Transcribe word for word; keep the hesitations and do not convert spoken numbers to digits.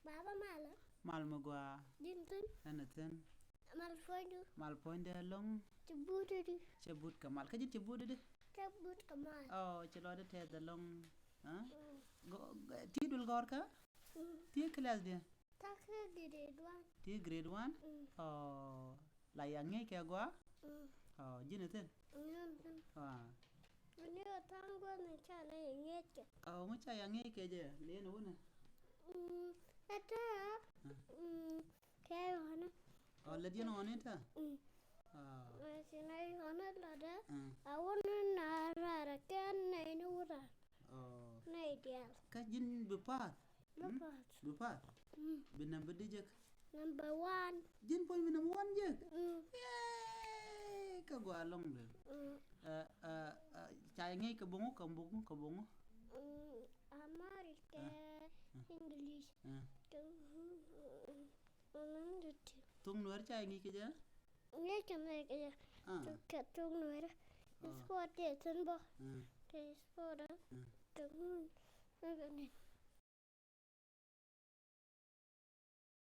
Baba mal. Mal mi gɔaa. Ji̱n thi̱n. Ɛn a thi̱n. Mal puɔ̱nydu. Mal puɔ̱nydɛ ɛlɔ̱ŋ. Ci but di. Cɛ but kɛ mal. Kä ji̱n cɛ but di. Cɛ but kɛ mal. Ɔ, cɛ lɔcdä tɛth ɛlɔ̱ŋ. Aa? Mm. Gɔ-, gɔ-, ti duël gɔ̱rkä? Mm. Ti class diɛn? Ta̱kɛ grade one. Ti grade one? Mm. Ɔ, la ya ŋi̱eec kɛ gɔaa? Mm. Ɔ, ji̱n a thi̱n. Ji̱n thi̱n. Aa. Ni ɔ tha̱a̱ŋ gua̱n ni ca ni ŋi̱eec kɛ. Ɔ, ŋu ca ya ŋi̱eec kɛ jɛ? Liɛn wunä. Mm, ɛ tɛ. Mm. Mm, kɛ ɣɔni. Ɔ, lät yɛn ɣɔni tɛ? Mm. Ɔ. Mɛ ci na ɣɔni lɔtdɛ. Mm. A wuni na rarɛ kɛn nɛy ni wurɛ. Ɔ. Nɛy diaal. Kä ji̱n bi pa̱a̱th? Bi pa̱a̱th. Bi pa̱a̱th? Mm. Bi namba di jek? Number one. Ji̱n puɔ̱ny bi number one jek? Mm. Yee! Kä gɔaa ɛlɔ̱ŋ lel. Mm. Ɛ, ɛ, ɛ, ca ŋi̱eec kɛ buŋu, kɛ buŋu, kɛ buŋu? Mm, Amharic kɛ English. Ɛ. Kɛ, mm, mm, mm, Thok Nuɛr ca ŋi̱eec kɛ jɛ? Ŋi̱eec kɛ mɛ kɛ jɛ. Ah. Kɛ thok Nuɛr. Ah. Sport tɛ thi̱n bä. Ah. Kɛ sport. Ah. Kɛ ŋun. Kɛ ni.